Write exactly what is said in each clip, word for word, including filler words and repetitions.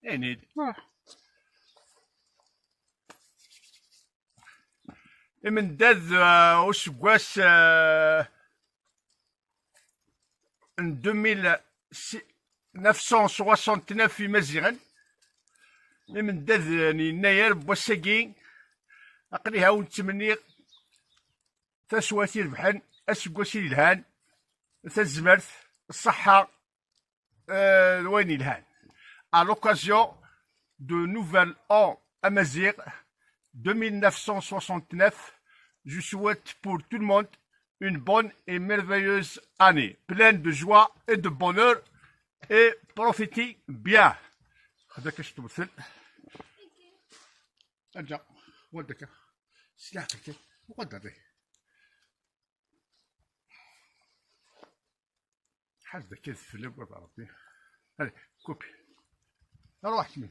Ini-d. Imendad, eh, useggas, eh, n deux mille neuf cent soixante-neuf Imaziɣen. Imendad n Yennayer n wass-agi, aql-i ha wen-ttmenniɣ taswiɛt irebḥen, aseggas yelhan, tazmert, ṣṣeḥḥa, euh, d wayen yelhan. À l'occasion de Nouvel An Amazigh deux mille neuf cent soixante-neuf, je souhaite pour tout le monde une bonne et merveilleuse année, pleine de joie et de bonheur, et profitez bien. هذاك اش تمثل. ارجع. ودك. سلاحك. وقدر. حاجة كيف في اللي بغيت عرفتي. هاي، كوبي. روح كمل.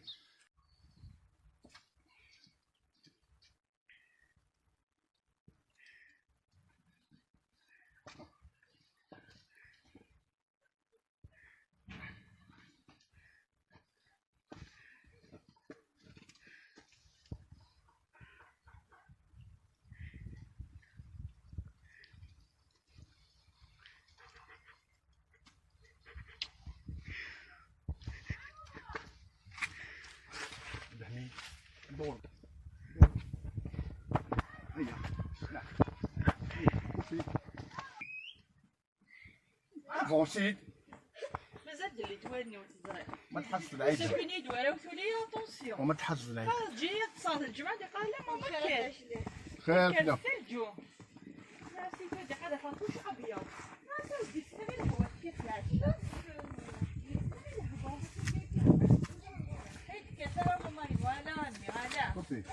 دهني. دور. دور. هيا. لا. هيا. كوفي. افونسي. مازال دير لي توالني وتزرع. ما تحس العيد. سكني دواره وثولي اتونسيون. وما تحس العيد. خلاص، جاي اتصال الجمعة اللي قال لا، ماما كاش. خير كاش كده. سيرجو. لا، سي فادي، هذا فرطوش ابيض. ما تردي، تستغل هو كيف العيش. هيك كثر وما يوالا، ميغالا. اوكي.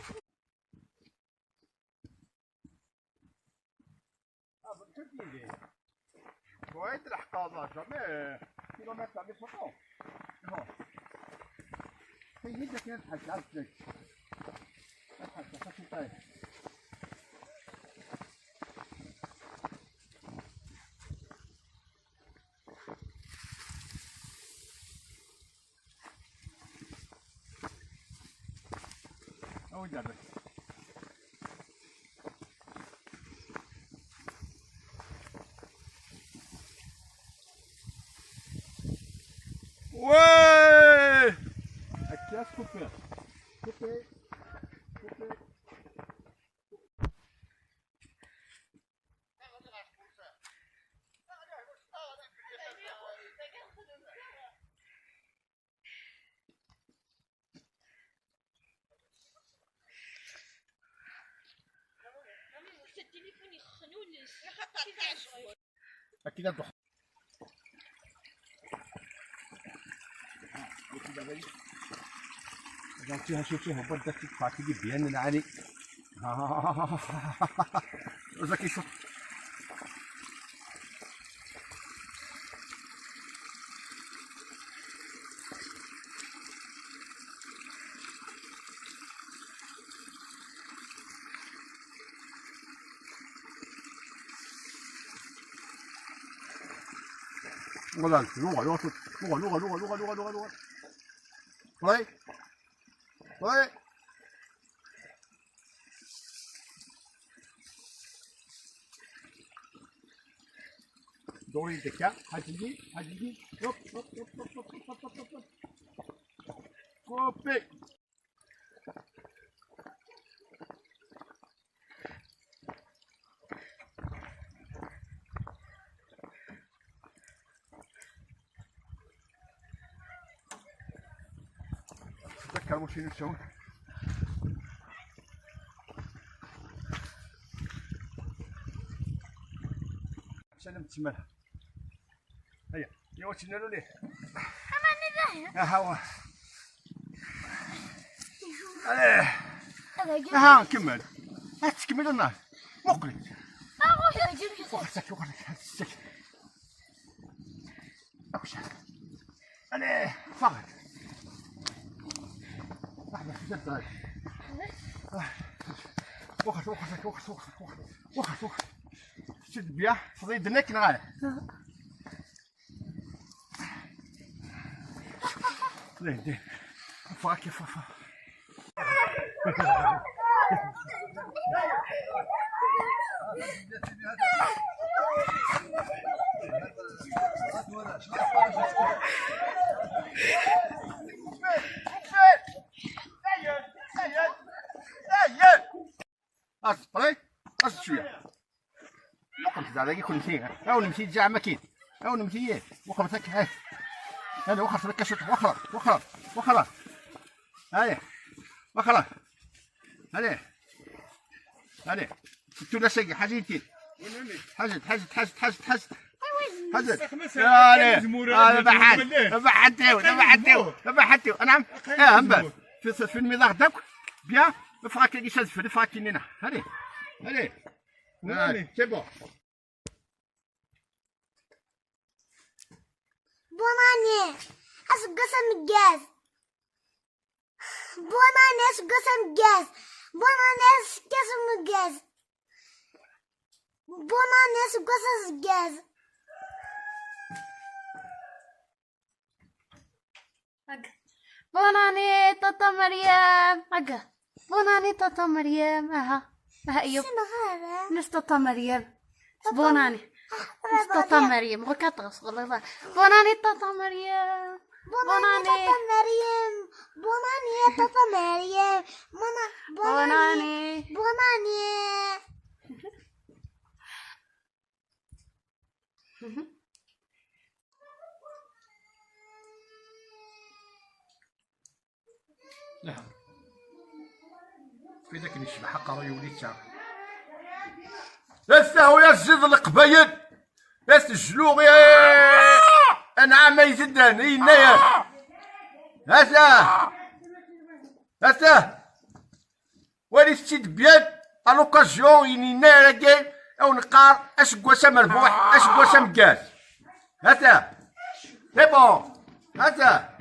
بغيت الحق هذا جامي كيلومتر على فوقو. هو. هي هي كانت حاجة عرفت لك. الحاجة خاصو طايح. أو يدرك. Ouais. Actias, coupé. Coupé. Coupé. التليفون يخنون. أكيد أروح. Donc tu as cherché un bon tactique parti bien العالي. زكي شوف. Voilà, lourd, lourd, lourd, lourd, lourd, lourd, lourd, lourd. Ouais. Ouais. دوري دكا، هاجي، هاجي، هوب، هوب، هوب. كوبي. تذكر واش ينسون. سلام تسمالها. هيا، يا واش نالو ليه؟ أماني ذاهية. ها هو. عليه. هذا يجيب. ها، كمل. ها، تكمل النار. مقلي. آه، واش يجيب يسوي؟ وخرتك، وخرتك، هاتسك. أخش. عليه، فقط. لحظة، جد هاي. آه. وخرت، وخرت، وخرت، وخرت، وخرت. وخرت، وخرت. شد بيا، فضي دنك نغاية. ليه، ليه. Ffeɣ akka, ffeɣ, ffeɣ. Aẓ-d, qrib. Aẓ-d cwiya. Muqel-t dagi kunti. Awen-mti ǧaɛ makin. Awen-mti ye. Wexxer-t akka, ha. Hada, wexxer-t akka cwiṭ. Wexxer, wexxer, wexxer. Hadi. Wexxer. Hadi. Hadi. Ttun-as-agi, ḥaǧ-it. Ḥaǧ-it, ḥaǧ-it, ḥaǧ-it, ḥaǧ-it, ḥaǧ-it. Ḥaǧ-it. Allez. Ah, baḥan. Baḥan tiw, baḥan tiw, baḥan tiw. Anɛam. Eh, hamba. Fi, fi lmiḍax dakk. Bien. Ffeɣ akka, gis adfel, ffeɣ akka nina. Allez. Allez. Allez, c'est bon. Bonne année. Aseggas ameggaz. Bonne année, aseggas ameggaz. Bonne année, aseggas ameggaz. Bonne année, aseggas ameggaz. Bonne année, Tata Mariam. Bonne année, Tata Mariam. Aha. Aha, Ayoub. Nnes Tata Mariam. Bonne année. Tata Mariam. Regarde, regarde. Bonne année, Tata Mariam. Bonne année, Tata Mariam. Bonne année, Tata Mariam. Bonne a-, bonne année. Bonne année. Aha. Fi dakken yecbeḥ aqerruy-iw netta. Ass-a ur yaziḍ leqbayel. Ass jluɣ ya. Anɛam ay zeddan, yenna-yas. Ata. Ata. Walit-tt-id bien, à l'occasion, yenna-yagi, aw neqqar, aseggas amerbuḥ, aseggas ameggaz. Ata. C'est bon. Ata.